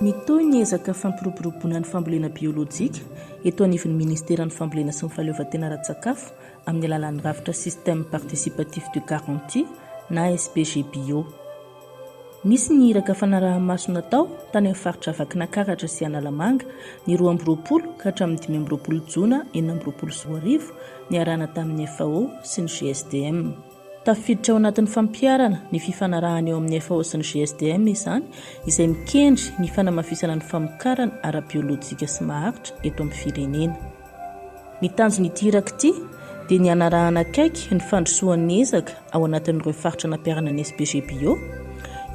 Mitohy ny ezaka fampiroboroboana ny fambolena biolojika eto anivon'ny Ministeran'ny Fambolena sy ny Fahaleovantena ara-tsakafo amin'ny alalan'ny rafitra Système Participatif de Garantie na SPG Bio. Nisy ny iraka fanaraha-maso natao tany amin'ny faritra Vakinankaratra sy Analamanga ny 22 ka hatramin'ny 25 jona 2026 niarahana tamin'ny FAO sy ny GSDM. Tafiditra ao anatin'ny fampiharana ny fifanarahana eo amin'ny FAO sy ny GSDM izany, izay mikendry ny fanamafisana ny famokarana ara-biolojika sy maharitra eto amin'ny firenena. Ny tanjon'ity iraka ity dia ny hanarahana akaiky ny fandrosoan'ny ezaka ao anatin'ireo faritra nampiharana ny SPG Bio,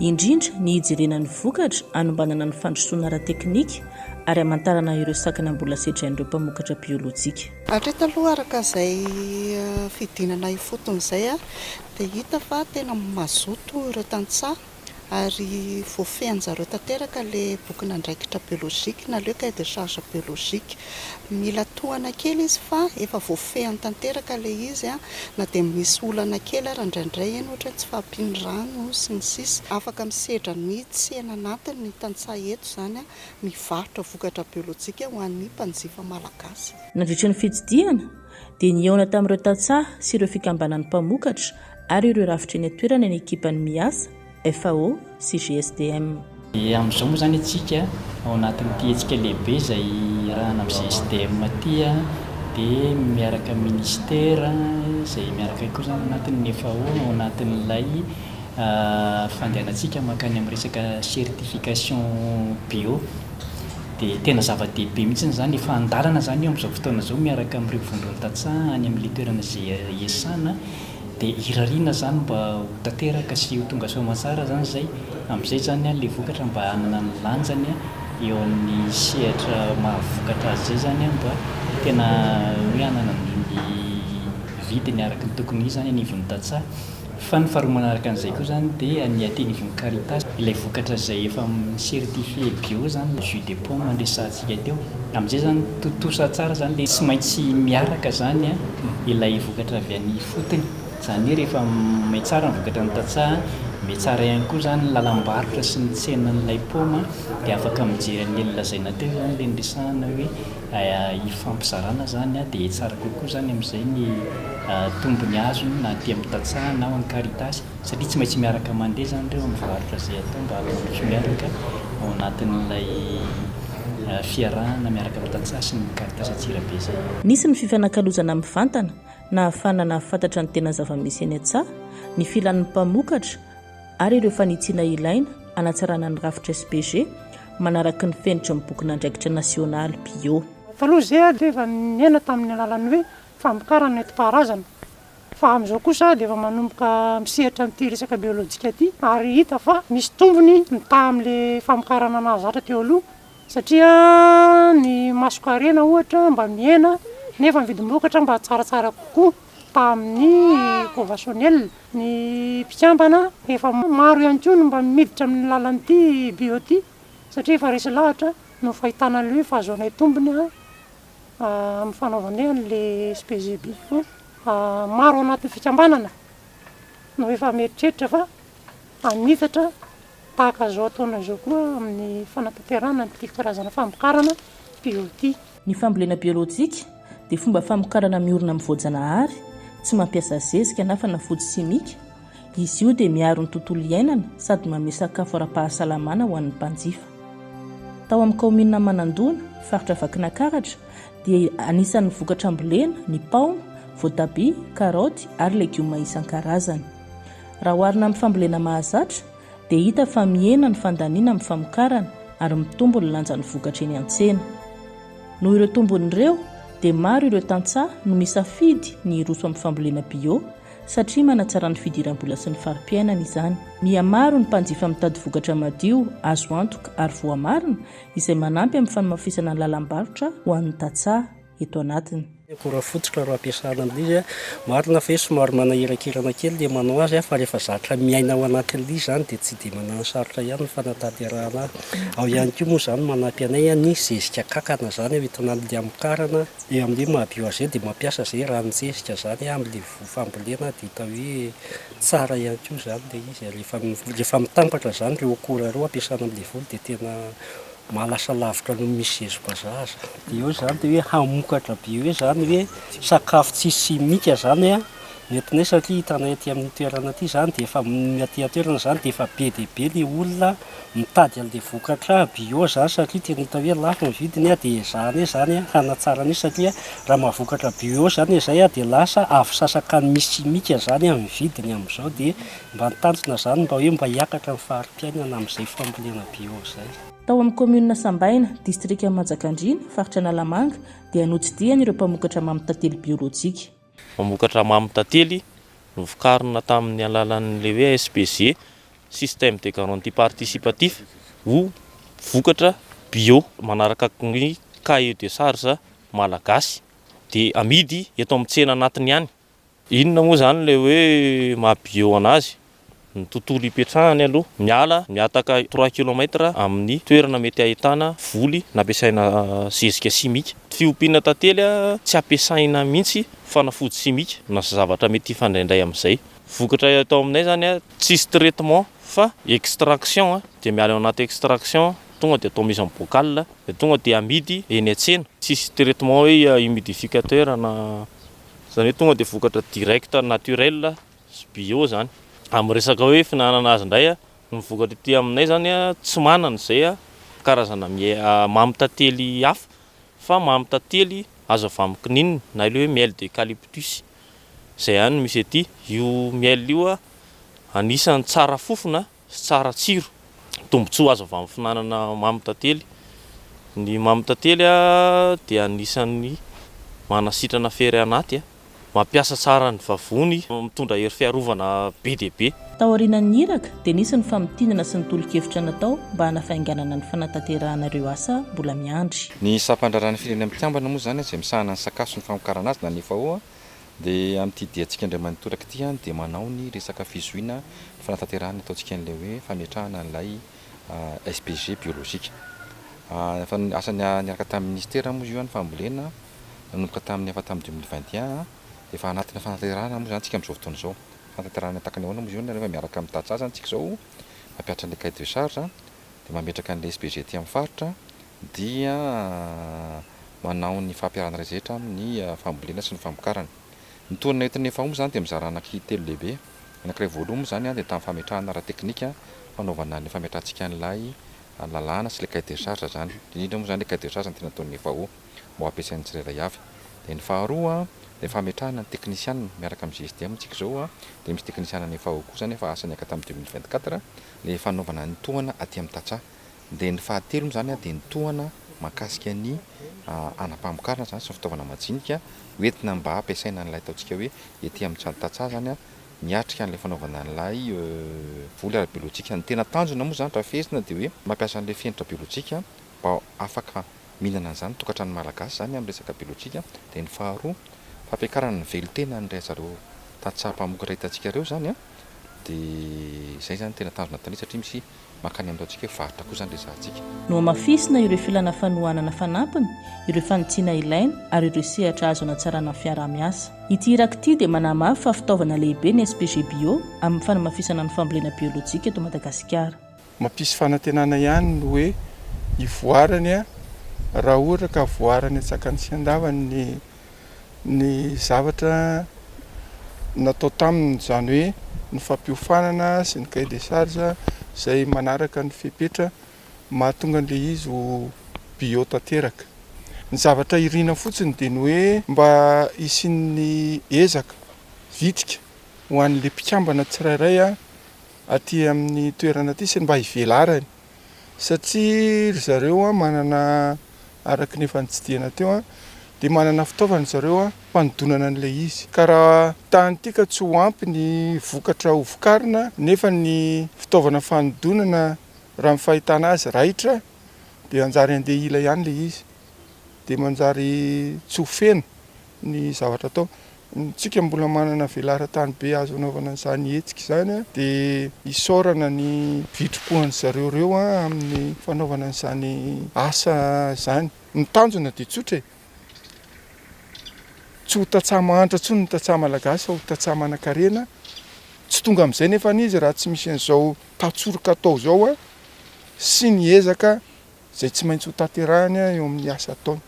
indrindra ny hijerena ny vokatra hanombanana ny fandrosoana ara-teknika ary hamantarana ireo sakana mbola sedrain'ireo mpamokatra biolojika. Hatreto aloha araka izay fidinana ifotony izay dia hita fa tena mazoto ireo tantsaha ary voafehin-jareo tanteraka ilay bokin'andraikitra biologique na le cahier de charge biologique. Mila tohana kely izy fa efa voafehiny tanteraka ilay izy na dia misy olana kely ary indraindray eny ohatra hoe tsy fahampian'ny rano sy ny sisa. Afaka misedra ny tsena anatiny ny tantsaha eto izany mivarotra vokatra biolojika ho an'ny mpanjifa malagasy. Nandritra ny fitsidihana dia nihaona tamin'ireo tantsaha sy ireo fikambanan'ny mpamokatra ary ireo rafitra eny an-toerana ny ekipan'ny Miasa, FAO sy GSDM. Amin'izao moa izany isika ao anatin'ity hetsika lehibe izay iarahana amin'ny GSDM ity dia miaraka amin'ny Ministera izay miaraka koa izany anatin'ny FAO ao anatin'ilay fandehanantsika mankany amin'ny resaka certification bio dia tena zava-dehibe mihitsy izany, efa an-dalana izany io amin'izao fotoana izao miaraka amin'ireo vondron'ny tantsaha any amin'ilay toerana izay iasana dia irariana izany mba ho tanteraka sy ho tonga soa aman-tsara izany izay, amin'izay izany ilay vokatra mba hanana ny lanjany eo amin'ny sehatra maha vokatra azy izay izany mba tena hoe hanana ny vidiny araka ny tokony ho izy izany anivon'ny tantsaha. Fa ny faharoa manaraka an'izay koa izany dia ny aty anivon'ny Caritas, ilay vokatra izay efa mi-certifié bio izany, jus de pomme niresahantsika teo. Amin'izay izany tontosa tsara izany ilay tsy maintsy miaraka izany ilay vokatra avy any ifotony. Izany hoe rehefa mihatsara ny vokatra ny tantsaha, mihatsara ihany koa izany ny lalam-barotra sy ny tsenan'ilay paoma dia afaka mijery an'ilay nolazaina teo izany ilay niresahana hoe Hifampizarana izany dia tsara kokoa izany amin'izay ny tombony azony na aty amin'ny tantsaha na ao amin'ny Caritas satria tsy maintsy miaraka mandeha izany ireo amin'ny varotra izay atao mba hampandroso miaraka ao anatin'ilay fiarahana miaraka amin'ny tantsaha sy ny Caritas Antsirabe izay. Nisy ny fifanakalozana mivantana nahafahana nahafantatra ny tena zava-misy eny an-tsaha, ny filan'ny mpamokatra, ary ireo fanitsiana ilaina hanatsarana ny rafitra SPG manaraka ny fenitry ny bokin'andraikitra nasionaly bio. Taloha izay dia efa niaina tamin'ny alalan'ny hoe famokarana nentim-paharazana fa amin'izao kosa dia efa manomboka misehatra amin'ity resaka biolojika ity ary hita fa misy tombony mitaha amin'ilay famokarana nahazatra teo aloha satria ny masonkarena ohatra mba mihena nefa ny vidim-bokatra mba tsaratsara kokoa tamin'ny conventionnel. Ny mpikambana efa maro ihany koa no mba miditra amin'ny lalan'ity bio ity satria efa resy lahatra noho ny fahitana an'ilay hoe fahazoanay tombony amin'ny fanaovanay an'ilay SPG bio. Maro ao anatin'ny fikambanana no efa mieritreritra fa hanitatra tahaka izao ataonay izao koa amin'ny fanatanterahana an'ity karazana famokarana bio ity. Ny fambolena biolojika dia fomba famokarana miorina amin'ny voajanahary, tsy mampiasa zezika na fanafody simika. Izy io dia miaro ny tontolo iainana sady manome sakafo ara-pahasalamana ho an'ny mpanjifa. Tao amin'ny kaominina Manandona, faritra Vakinankaratra, dia anisan'ny vokatra ambolena ny paoma, voatabia, karaoty ary legioma isan-karazany. Raha oharina amin'ny fambolena mahazatra, dia hita fa mihena ny fandaniana amin'ny famokarana ary mitombo ny lanjan'ny vokatra eny an-tsena. Noho ireo tombony ireo dia maro ireo tantsaha no misafidy ny hiroso amin'ny fambolena bio satria manatsara ny fidiram-bola sy ny fari-piainana izany. Mihamaro ny mpanjifa mitady vokatra madio, azo antoka ary voamarina izay manampy amin'ny fanamafisana ny lalam-barotra ho an'ny tantsaha eto anatiny. Akora fototra no ampiasana amin'izy. Marina fa hoe somary manahirakirana kely ilay manao azy fa rehefa zatra miaina ao anatin'ilay izy izany dia tsy dia manano sarotra ihany ny fanatanterahana azy. Ao ihany koa moa izany manampy anay ny zezika kankana izany entina amin'ilay hamokarana. Eo amin'ilay maha bio azy izay dia mampiasa izay ranon-jezika izany amin'ilay voa fambolena dia hita hoe tsara ihany koa izany ilay izy. Rehefa rehefa mitambatra izany ireo akora ireo ampiasana amin'ilay voly dia tena Mahalasa lavitra noho ny misy zezi-bazaha aza. Dia eo izany dia hoe hamokatra be hoe izany hoe sakafo tsisy simika izany an, no entinay satria hitanay aty amin'ny toerana aty izany dia efa ny aty an-toerana izany dia efa be dia be ilay olona mitady an'ilay vokatra bio izany satria tena hita hoe lafo ny vidiny an, dia ezahanay izany an hanatsara an'io satria raha mahavokatra bio izany izay an dia lasa avo sasaka ny misy simika izany ny vidiny amin'izao dia Mba ny tanjona izany mba hoe mba hiakatra ny fari-piainana amin'izay fambolena bio izay. Tao amin'ny kaominina Sambaina, distrikan'i Manjakandriana, faritra Analamanga, dia notsidihana ireo mpamokatra mamy tantely biolojika. Mpamokatra mamy tantely novokarina tamin'ny alalan'ilay hoe SPG, Système de Garantie Participatif, ho vokatra bio manaraka ny cahier de charge malagasy dia amidy eto amin'ny tsena anatiny ihany. Inona moa izany ilay hoe maha bio anazy? Ny tontolo ipetrahany aloha, miala mihataka trois kilomètres amin'ny toerana mety ahitana voly nampiasaina zezika simika. Fiompiana tantely tsy ampiasaina mihitsy fanafody simika na zavatra mety hifandraindray amin'izay. Vokatra atao aminay izany tsisy traitement fa extraction dia miala ao anaty extraction tonga dia atao mise en bocal dia tonga dia amidy eny an-tsena. Tsisy traitement hoe humidificateur na Izany hoe tonga dia vokatra direct naturel sy bio izany. Amin'ny resaka hoe fihinanana azy indray, ny vokatra ety aminay izany tsy manana izay karazana mamy tantely hafa fa mamy tantely azo avy amin'ny kininina na ilay hoe miel d'eucalyptus. Izay ihany no misy ety. Io miel io anisan'ny tsara fofona sy tsara tsiro. Tombontsoa azo avy amin'ny fihinanana mamy tantely. Ny mamy tantely dia anisan'ny manasitrana fery anaty, mampiasa tsara ny vavony, mitondra hery fiarovana be dia be. Taorianan'ny iraka dia nisy ny famintinana sy ny tolo-kevitra natao mba hanafainganana ny fanatanterahana ireo asa mbola miandry. Ny sampan-draharahan'ny Firenena Mikambana moa izany izay misahana ny sakafo sy ny famokarana azy na ny FAO Dia amin'ity diantsika indray manitoraka ity dia manao ny resaka fizohiana ny fanatanterahana ataontsika an'ilay hoe fametrahana an'ilay SPG biolojika. Efa asa niaraka tamin'ny minisitera moa izy io ny fambolena nanomboka tamin'ny efa tamin'ny 2021 dia efa anatina fanatanterahana moa izany tsika amin'izao fotoana izao. Fanatanterahana tahaka ny ahoana moa izy io rehefa miaraka amin'ny tantsaha izany tsika izao mampihatra an'ilay cahier de charge dia mametraka an'ilay SPG aty amin'ny faritra dia manao ny fampiharana rehetra amin'ny fambolena sy ny famokarana. Ny tohana entin'ny FAO moa izany dia mizara anaky telo lehibe. Ny anankiray voalohany moa izany dia tamin'ny fametrahana ara-teknika fanaovana ny fametrahantsika an'ilay lalàna sy ilay cahier de charge izany. Indrindra moa izany ilay cahier de charge no tena ataon'ny FAO mba ho ampiasain'ny tsirairay avy. Dia ny faharoa dia ny fametrahana ny teknisianina miaraka amin'ny GSDM tsika izao dia misy teknisianina ny FAO koa izany efa asa niaka tamin'ny 2024 ilay fanaovana ny tohana aty amin'ny tantsaha. Dia ny fahatelo moa izany dia ny tohana mahakasika ny hanam-pamokarana izany sy ny fitaovana majinika ho entina mba hampiasaina an'ilay ataontsika hoe ety amin'ny trano tantsaha izany miatrika an'ilay fanaovana an'ilay voly ara-biolojika. Ny tena tanjona moa izany raha fehezina dia hoe mampiasa an'ilay fenitra biolojika mba afaka mihinana an'izany ny tokantrano malagasy izany amin'ny resaka biolojika. Dia ny faharoa fampiakarana ny velon-tenan'ireo zareo tantsaha mpamokatra hitantsika ireo izany dia izay izany no tena tanjona ataonay satria misy mankany amin'ny ataontsika hoe varotra koa izany resahantsika. Nohamafisina ireo filana fanohanana fanampiny, ireo fanitsiana ilaina ary ireo sehatra azo anatsarana ny fiaraha-miasa. Ity iraka ity dia manamafy fa fitaovana lehibe ny SPG Bio amin'ny fanamafisana ny fambolena biolojika eto Madagasikara. Mampisy fanantenana ihany ny hoe hivoarany raha ohatra ka voarany an-tsakany sy an-davany ny ny zavatra natao taminy, izany hoe ny fampiofanana sy ny cahier de charge izay manaraka ny fepetra mahatonga an'ilay izy ho bio tanteraka. Ny zavatra irina fotsiny dia ny hoe mba hisian'ny ezaka vitrika ho an'ilay mpikambana tsirairay aty amin'ny toerana aty sy ny mba hivelarany satria ry zareo manana araka ny efa notsidihana teo dia manana fitaovana ry zareo fanodonana an'ilay izy ka raha tany ity ka tsy ho ampy ny vokatra ho vokarina nefa ny fitaovana fanodonana raha ny fahitana azy raitra dia hanjary handeha ila ihany ilay izy dia manjary tsy ho feno. ny zavatra atao. Tsika mbola manana velaran-tany be azo anaovana an'izany hetsika izany dia isaorana ny vitripohan'ny zareo ireo amin'ny fanaovana an'izany asa izany. Ny tanjona dia tsotra e! Tsy ho tantsaha mahantra intsony ny tantsaha malagasy fa ho tantsaha manankarena. Tsy tonga amin'izay nefa izy raha tsy misy an'izao tantsoroka atao izao sy ny ezaka izay tsy maintsy ho tanterahiny eo amin'ny asa ataony.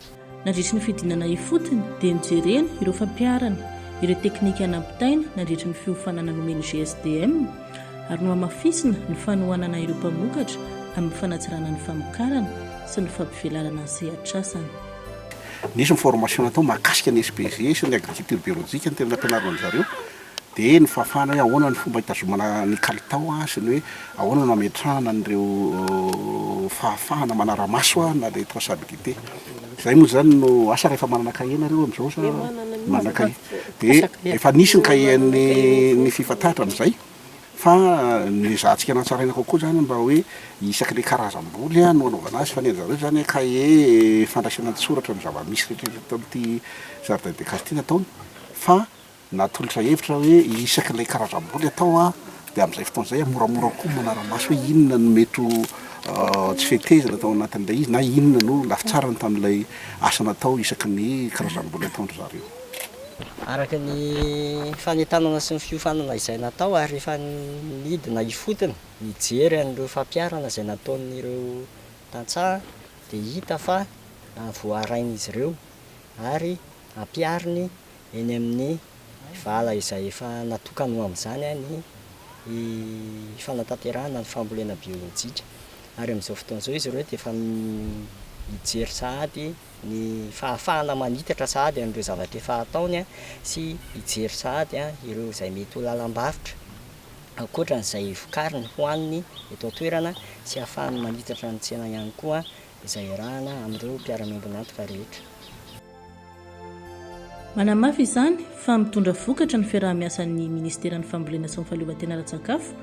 Nandritry ny fidinana ifotony dia nojerena ireo fampiharana ireo teknika nampitaina nandritry ny fiofanana nomen'ny GSDM ary nohamafisina ny fanohanana ireo mpamokatra amin'ny fanatsarana ny famokarana sy ny fampivelarana ny sehatr'asany. Nisy ny formation natao mahakasika ny SPG sy ny agriculture biologique no tena nampianarina an-dry zareo. Dia ny fahafahana hoe ahoana ny fomba hitazomana ny kalitao sy ny hoe ahoana no hametrahana an'ireo fahafahana manara-maso na ilay traçabilité. Izay moa izany no asa rehefa manana kahie nareo amin'izao sa manana kahie? Dia efa nisy ny kahie-n'ny ny Fifa hatramin'izay fa ny ezahantsika natsaraina kokoa izany mba hoe isak'ilay karazam-boly no anaovana azy fa ny an-dry zareo izany kahie fandraisana an-tsoratra ny zava-misy rehetra eto amin'ity jardin de case ity nataony fa Natolotra hevitra hoe isaky ilay karazam-boly atao an, dia amin'izay fotoana izay moramora kokoa ny manara-maso hoe inona no mety ho tsy fetezana tao anatin'ilay izy na inona no lafitsarany tamin'ilay asa natao isaky ny karazam-boly ataon-dry zareo. Araka ny fanentanana sy ny fiofanana izay natao ary efa nidina ifotony nijery an'ireo fampiharana izay nataon'ireo tantsaha dia hita fa voarain'izy ireo ary ampihariny eny amin'ny vala izay efa natokany ho amin'izany ny fanatanterahana ny fambolena biolojika. Ary amin'izao fotoana izao izy ireo dia efa mijery sahady ny fahafahana manitatra sahady an'ireo zavatra efa ataony sy hijery sahady ireo izay mety ho lalam-barotra ankoatra an'izay vokariny hohaniny eto an-toerana sy ahafahany manitatra ny tsena ihany koa izay iarahana amin'ireo mpiara-miombon'antoka rehetra. Manamafy izany fa mitondra vokatra ny fiaraha-miasan'ny Ministeran'ny Fambolena sy ny Fahaleovantena ara-tsakafo,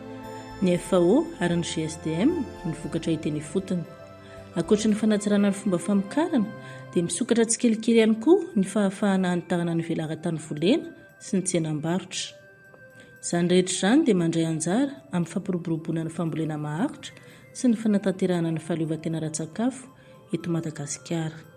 ny FAO ary ny GSDM ny vokatra hita eny ifotony. Ankoatra ny fanatsarana ny fomba famokarana dia misokatra tsikelikely ihany koa ny fahafahana hanitarana ny velaran-tany volena sy ny tsenam-barotra. Izany rehetra izany dia mandray anjara amin'ny fampiroboroboana ny fambolena maharitra sy ny fanatanterahana ny fahaleovantena ara-tsakafo eto Madagasikara.